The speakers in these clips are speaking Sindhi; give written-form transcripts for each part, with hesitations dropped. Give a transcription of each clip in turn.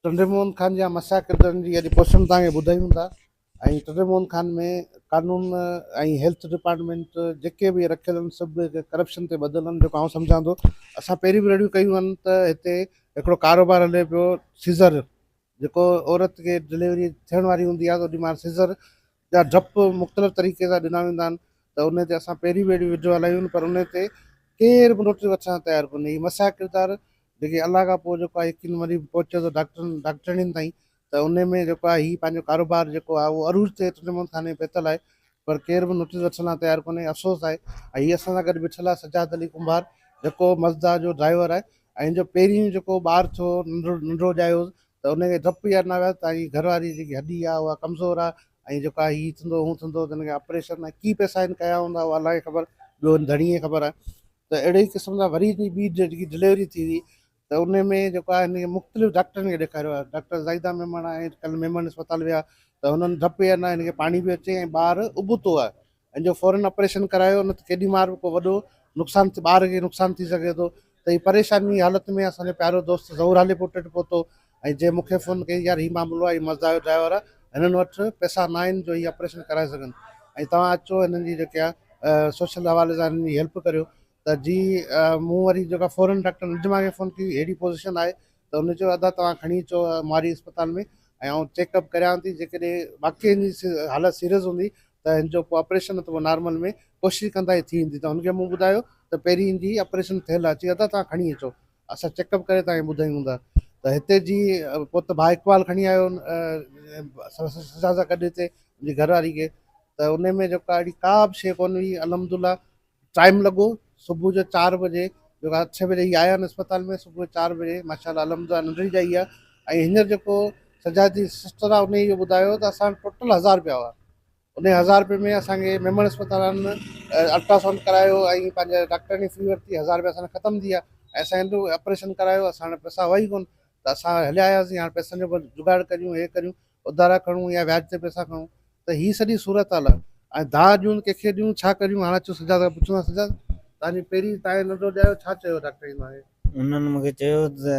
ٽنڊي محمد خان جا مسئلا ڪردارن جي اڄ پوسٽن توهان کي ٻڌايون ٿا ۽ ٽنڊي محمد خان ۾ قانون ۽ هيلٿ ڊپارٽمينٽ جيڪي به رکيل آهن سڀ ڪرپشن تي ٻڌل آهن جيڪو آئون سمجهان ٿو اسان پهرين به رڙيون ڪيون آهن ته هتي هڪڙو ڪاروبار هلي پيو سيزر جيڪو عورت کي ڊليوري ٿيڻ واري هوندي آهي ته اوڏي مهل سيزر جا ڊرپ مختلف طريقي سان ڏنا ويندا آهن ته ان تي اسان پهرين به اهڙيون وڊيو هلايون آهن پر ان تي ڪير به نوٽيس وٺڻ لاء تيار ڪونهي. هي مسيحا ڪردار جيڪي الله کان پوء جيڪو آهي يقين مري پهچي ٿو ڊاڪٽرن ڊاڪٽرڻين تائين ته ان ۾ جيڪو آهي هي پنهنجو ڪاروبار جيڪو آهي اهو عروج تي ٽنڊي محمد خان ۾ پهتل آهي پر ڪير به نوٽيس وٺڻ لاء تيار ڪونهي افسوس آهي ۽ هي اسان سان گڏ بيٺل آهي سجاد علي ڪنڀار جيڪو مزدا جو ڊرائيور آهي ۽ هن جو پهريون جيڪو ٻار ٿيو ننڍڙو ننڍڙو ڄايو ته ان کي ڊپ ئي نه ويا ته هي گهر واري جيڪي هڏي آهي اها ڪمزور آهي ۽ جيڪو آهي هي ٿيندو هو ٿيندو ته هن کي آپريشن ۽ ڪي پئسا هن ڪيا هوندا اها الله کي خبر ٻيو هن ڌڻي کي خبر آهي ته اهڙي ئي قسم سان وري هن ٻي جيڪي ڊليوري ٿي هئي ته ان ۾ جيڪو آهي هن کي مختلف ڊاڪٽرن کي ڏيکاريو آهي ڊاڪٽر زاهده ميمڻ آهي ڪل ميمڻ اسپتال ويا ته هنن ڊپ ئي نه هن کي پاڻي به اچي ۽ ٻار ابتو آهي ان جو فورن آپريشن ڪرايو نه ته ڪيڏي مهل به ڪو وڏو نقصان ٿي ٻار کي نقصان ٿي سگهي ٿو ته هي پريشاني حالت ۾ اسان جو پيارو دوست ظهور هالي پوٽ وٽ پهتو ۽ جنهن مون کي فون ڪئي يار هي معاملو آهي هي مزدا جو ڊرائيور آهي هنن وٽ پئسا نه آهن جو هي آپريشن ڪرائي سگهن ۽ توهان اچو هنن جي جيڪي آهي سوشل حوالي سان هنن جي هيلپ ڪريو ته جي مون وري جيڪا فورن ڊاڪٽر نجما کي فون ڪئي اهڙي پوزيشن آهي ته هن چيو ادا توهان کڻي اچو ماري اسپتال ۾ ۽ آئون چيڪ اپ ڪريان ٿي جيڪڏهن واقعي هن جي حالت سيريس هوندي ته هن جو پوء آپريشن ته پوء نارمل ۾ ڪوشش ڪندا هي ٿي ويندي ته هن کي مون ٻڌايو ته پهرين هن جي آپريشن ٿيل آهي چي ادا توهان کڻي اچو اسان چيڪ اپ ڪري توهان کي ٻڌايون ٿا ته هتي جي پوء ته ڀاء اقبال کڻي آيو سزا سان گڏ هتي منهنجي گهر واري کي ته ان ۾ جيڪا اهڙي ڪا به شيء ڪونه هئي الحمدلله ٽائيم لڳو صبح جو چار بجي جو اٺ بجي هي آيا آهن اسپتال ۾ صبح جو چار بجي ماشاء الله الحمد لله ننڍڙي ڄائي آهي ۽ هينئر جيڪو سجاد جي سسٽر آهي ان اهو ٻڌايو ته اسان وٽ ٽوٽل هزار رپيا هئا ان هزار رپئي ۾ اسانکي ميمڻ اسپتال وارن الٽراسائونڊ ڪرايو ۽ پنهنجي ڊاڪٽرن جي في ورتي هزار رپيا اسان ختم ٿي ويا ۽ اسان هن آپريشن ڪرايو اسان وٽ پئسا هئا ئي ڪونه ته اسان هليا آياسين هاڻي پئسن جو جگاڙ ڪريون هي ڪريون اڌارا کڻون يا وياج تي پئسا کڻون ته هي سڄي صورتحال آهي ۽ داء ڏيون ڪنهن کي ڏيون ڇا ڪريون هاڻ اچو سجاد کان پڇون ٿا سجاد توهان جي پهرين توهان کي ننڍو ڄايو ڇا چيو ڊاڪٽر توهان کي؟ انهن مون کي چيو ته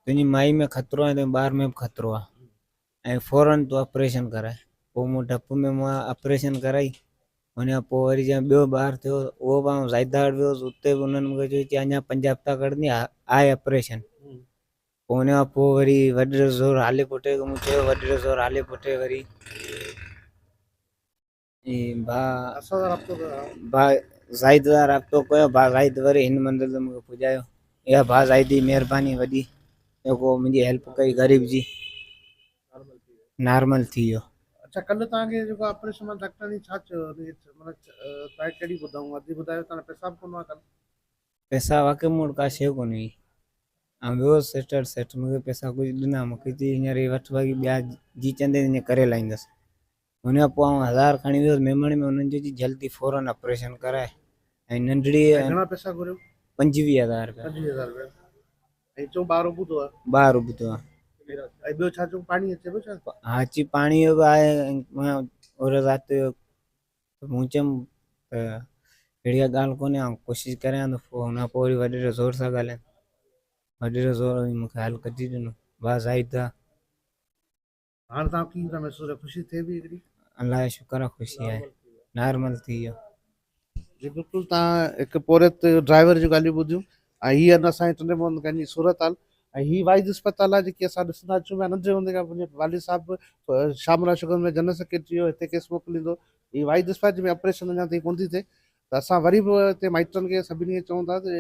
تنهنجي مائي ۾ خطرو آهي تنهنجي ٻار ۾ به خطرو آهي ۽ فورن تون آپريشن ڪرائي پوء مون ڊپ ۾ مون آپريشن ڪرائي ان کان پوء وري جڏهن ٻيو ٻار ٿيو اهو به آئون زاهده وٽ ويو هوس اتي به انهن مون کي چيو چي اڃا پنج هفتا ڪڍندي آهي آپريشن پوء ان کان پوء وري وڏڙو زور هالي پٽي کي مون چيو وڏڙو زور هالي پٽي وري ڀاء ڀاء زاهد سان رابطو ڪيو ڀاء زاهد وري هن منزل تي مونکي پڄايو اها ڀاء زاهد جي مهرباني وڏي جيڪو منهنجي هيلپ ڪئي غريب جي نارمل ٿي ويو. اڇا ڪلهه توهان کي جيڪو آپريشن مهل ڊاڪٽرن ڇا چيو معنيٰ توهان کي ڪهڙي ٻڌائون ادي ٻڌايو توهان پئسا به ڪونه هئا ڪلهه. پئسا واقعي مون وٽ ڪا شيء ڪونه هئي. آئون ويو هوس سيٺ وٽ، سيٺ مون کي پئسا ڪجهه ڏنا، مون کي چيائين هينئر هي وٺ باقي ٻيا جي چوندين تيئن ڪري لائيندس. ان کان پوء آئون هزار کڻي ويو هوس ميمڻ ۾ انهن چيو جلدي فورن آپريشن ڪرائي ۽ ننڍڙي ۽ گهڻا پئسا گهريو؟ 25 هزار رپيا. 25 هزار رپيا ۽ چئون ٻار ابتو آهي. ٻار ابتو آهي. ۽ ٻيو ڇا چئون پاڻي اچي پيو ڇا؟ ها اچي پاڻي جو به آهي ۽ رات جو ته مون چيم ته اهڙي ڪا ڳالهه ڪونهي آئون ڪوشش ڪريان ٿو پوء هن کان پوء وري وڏيري زور سان ڳالهايم وڏيري زور وري مون کي حل ڪڍي ڏنو بس زاهد آ. هاڻ توهان ڪيئن ٿا محسوس ڪريو خوشي ٿئي پئي هڪڙي؟ الله جو شڪر آ خوشي آهي نارمل ٿي ويو. جي بلڪل توهان هڪ پورهيت ڊرائيور جون ڳالهيون ٻڌيون ۽ هي آهن اسان جي ٽنڊي محمد خان جي صورتحال ۽ هي واحد اسپتال آهي جيڪي اسان ڏسندا اچون پيا ننڍي هوندي کان منهنجي والد صاحب به شام را شگر ۾ جنرل سيڪريٽري هو هتي ڪيس موڪليندو هي واحد اسپتال جنهن ۾ آپريشن اڃا تائين ڪونه ٿي ٿئي ته اسان وري به هتي مائٽن کي سڀني کي چئون ٿا ته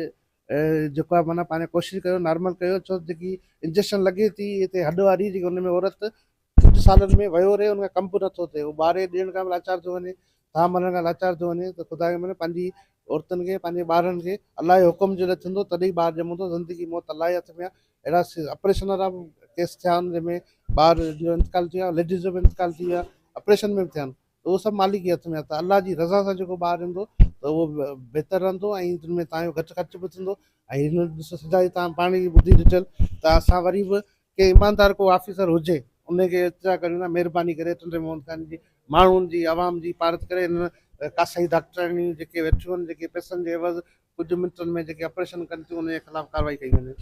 جيڪو آهي معنيٰ پنهنجي ڪوشش ڪيو نارمل ڪيو ڇو جيڪي انجيڪشن لڳي ٿي هتي هڏ واري جيڪي ان ۾ عورت ڪجهه سالن ۾ ويو رهي ان کان ڪم به نٿو ٿئي، هو ٻاري ڏيڻ کان به لاچار ٿيو وڃي، ٿانء مرڻ کان لاچار ٿيو وڃي ته خدا کي مڃي پنهنجي عورتن کي پنهنجي ٻارن کي الله جي حڪم جڏهن ٿيندو تڏهن ئي ٻار ڄمندو زندگي موت الله جي هٿ ۾ آهي اهڙا آپريشن وارا به ڪيس ٿيا آهن جنهن ۾ ٻار جو انتقال ٿي ويو آهي ليڊيز جو به انتقال ٿي ويو آهي آپريشن ۾ به ٿيا آهن ته اهو سڀ مالڪ جي هٿ ۾ آهي ته الله جي رضا سان جيڪو ٻار ايندو ته اهو بهتر رهندو ۽ ان ۾ توهان جو گهٽ خرچ به ٿيندو ۽ هن ڏسو سجا جي توهان پاڻ ئي ٻڌي ڏٺل ته اسان وري به ڪي ايماندار ڪو آفيسر هجي ان کي التجا ڪريون ٿا مهرباني ڪري ٽنڊي محمد خان جي ماڻهن جي عوام جي پارت ڪري هن ڪاسائي ڊاڪٽرياڻيون جيڪي ويٺيون آهن جيڪي پئسن جي عيوض ڪجهه منٽن ۾ جيڪي آپريشن ڪن ٿيون ان جي خلاف ڪارروائي ڪئي وڃي.